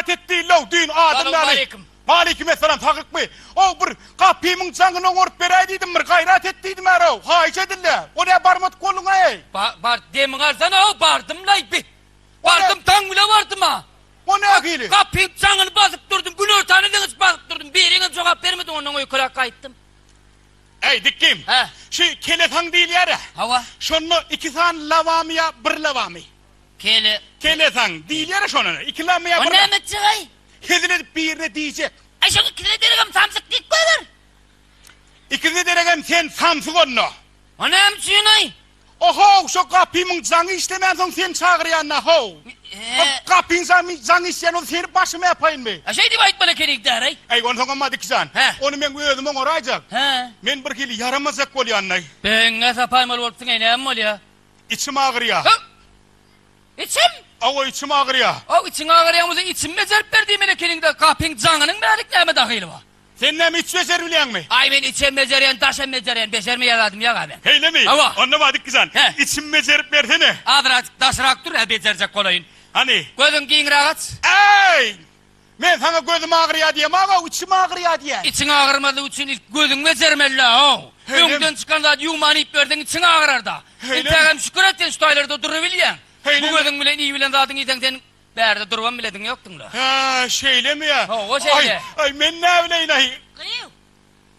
Gaýrat et diýildi-ow, düýn adam ýaly. Salowmaleýkim. Waleýkimessalam, saglykmy? Ow, bir gapymyň jaňyny oňaryp beräý diýdim, bir gaýrat et diýdim är-ow, haýyş edildi. O nä barmadyk bolduň-aý? Ba, bar, demiňi alsana-ow, bardym-laý, bi. Bardym, daň bile bardym-a. O nähili? Gapyň jaňyny basyp durdum, günortana deňiç basyp durdum, biriňem jogap bermedi, ondan öýkeläp gaýtdym. Äý, dikgim, Hä? şu kelesaň diýilýär-ä. Hawa. Şonda iki sany lawamy ýa bir lawamy? Kele. Kelesaň diýilýär-ä şonda, iki lawmy ýa O bir näme etjek-aý? Hezil edip birine diýjek. Aý, şoň ikisine deregem samsyk diýip goýber. Ikisine deregem sen samsyk onda. O näme üçin-aý? Ohow, şo gapymyň jaňy işlemänsoň seni çagyrýan-da, how. He. Gapyň jaňy jaňy işleýän bolsa seni başyma ýapaýynmy? A şeý diýip aýtmaly ekeniň däl-aý. Äý, onsoňam Madik jan. He. Ony meň özüm oňaraýjak. He. Men birhili ýaramajak bolýan-laý. Beňňä sapaýmaly bolupsyň-eý, näme bolýa? Içim agyrýa. Hö! Içim? Hawa, içim agyrýa. Haw, içiň agyrýan bolsa içimi bejerip ber diýmeli ekeniň-dä, gapyň jaňynyň bärik näme dahyly bar? Sen näme iç bejerbilýäňmi? Aý men içem bejerýän, daşam bejerýän, bejermeýän zadym ýok-a meň. Heýlemi? Hawa. Onda Madik jan, He. içimi bejerip bersene. Azrajyk daşrak dur, hä bejerjek bolaýyn. Hany? Gözüň giňräk aç. Äý! Men saňa gözüm agyrýa diýemag-ow, içim agyrýa diýýän. Içiň agyrmazlygy üçin ilk gözüňi bejermeli-dä-ow. Heýlem. Öňden çykan zady ýuwman iýip berseň içiň agyrar-da. Heýlem. Intägem şükür et sen şu taýlarda durubilýäň. Heýlem. Bu gözüň bilen iýibilen zadyňy iýseň sen Bärde durubam bilediň ýokduň-la. Hä, şeýlemi ýa? Hawa, şeýle. Aý, aý, men näbileýin-aý. Gyýw,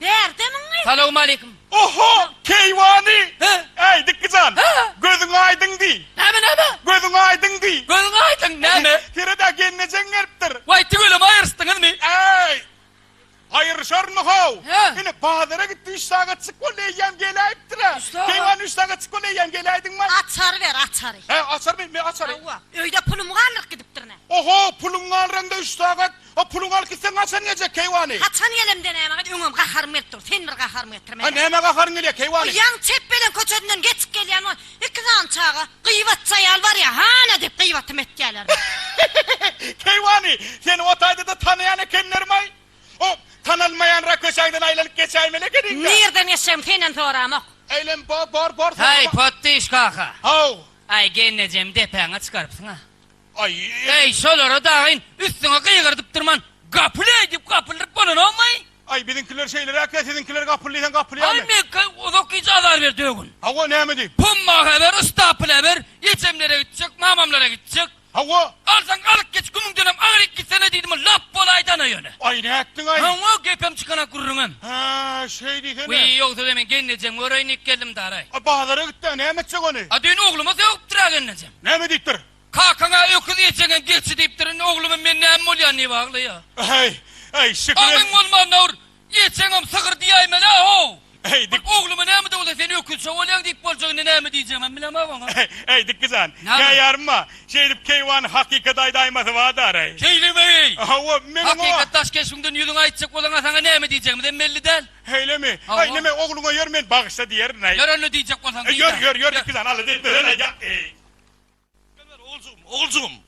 bärdemiň? Salowmaleýkim. Oho, keýwany! Hä? Äý, Dikgi jan, Hä? gözüň aýdyň diý. Näme, näme? Gözüň aýdyň diý. Gözüň aýdyň, näme? Sered-ä, gelnejeň gelipdir. Waý, tüweleme aýryşdyňyzmy? Äý, Aýryşarmy how? Hä? Ine, bazara gitdi, üç sagatjyk boldy, eýýäm geläýipdir-ä. Üç sagat? Keýwany, üç sagatjyk boldy, eýýäm geläýdiňmi? Açary ber, açary. Hä, açarmy? Men açary. Hawa, öýde pulumy galdyryp gidipdirin-ä. Oho, puluňy galdyraňda üç sagat. O puluňy alyp gitseň haçan geljek, keýwany? Haçan gelemde näme, öňem gaharym gelip dur, sen bir gaharymy getirme. Hä, nämä gaharyň gelýär, keýwany? O ýaňy çepbelen köçesinden geçip gelýän ol iki sany çaga gyýbatça ýaly barýar, hana diýip gyýbatym etýärler. Keýwany, seni o taýda-da tanaýan ekenlerm-aý. O, tanalmaýanrak köçäňden aýlanyp geçäýmeli ekeniň-dä. Nirden geçjegimi senden soramok. Eýlem, bor, bor, bor, Haý, sorama. Potdyş kaka. Haw. Aý, gelnejemi depäňe çykarypsyň-a. Aý. Eý, şolara dagyn üstüňe gygyrdyp durman, gapyl-eý diýip gapyldyryp bolanokmy? Aý, biziňkiler şeýleräk-ä, siziňkiler gapyl diýseň gapylýarmy? Aý, meňki uzak gije azar berdi o gün. Hawa, näme diýip? Pomma haber, ystapyl haber, ejemlere gitjek, mamamlara gitjek. Hawa. Alsaň alyp geç, gümüňdenem agyryp gitsene diýdim, lap bolaýdan-a ýöne. Aý, nätdiň-aý? Hawa, gepem çykanak gürrüňem. Hä, şeý diýsene. Wiý, ýogsa-da men gelnejeňi göreýin diýip geldim daraý. A bazara gitdi-ä, näme etjek ony? A düýn ogluma sögüpdir-ä gelnejem. Näme diýipdir? Kakaň-a öküz, ejeňem geçi diýipdir, indi ogluma men näme bolýan diýip aglaýa. Äý, äý, şükür et. Agyň bolmanda bir ejeňem sygyr diýäýmeli-ä-how. Äý, dik. Bir ogluma näme-de bolsa sen öküzçe bolýaň diýip boljak, indi näme diýjegimem bilemok oňa. Äý, Dikgi jan, Näme? käýarym-a, şeýdip keýwany hakykat aýdaýmasy bar-da-raý. Şeýlemi-eý? Hawa, men oňa. Hakykat daş keşbiňden ýüzüňi aýtjak bolsaň-a saňa näme diýjegimizem belli däl. Şeýlemi? Hawa. Aý, neme, ogluňa ýör, men bagyşla diýerin-aý. Ýör onda diýjek bolsaň diý-dä. Ýör, ýör, ýör, Dikgi jan, alla diýip, ýör, aý. Oguljygym, oguljygym.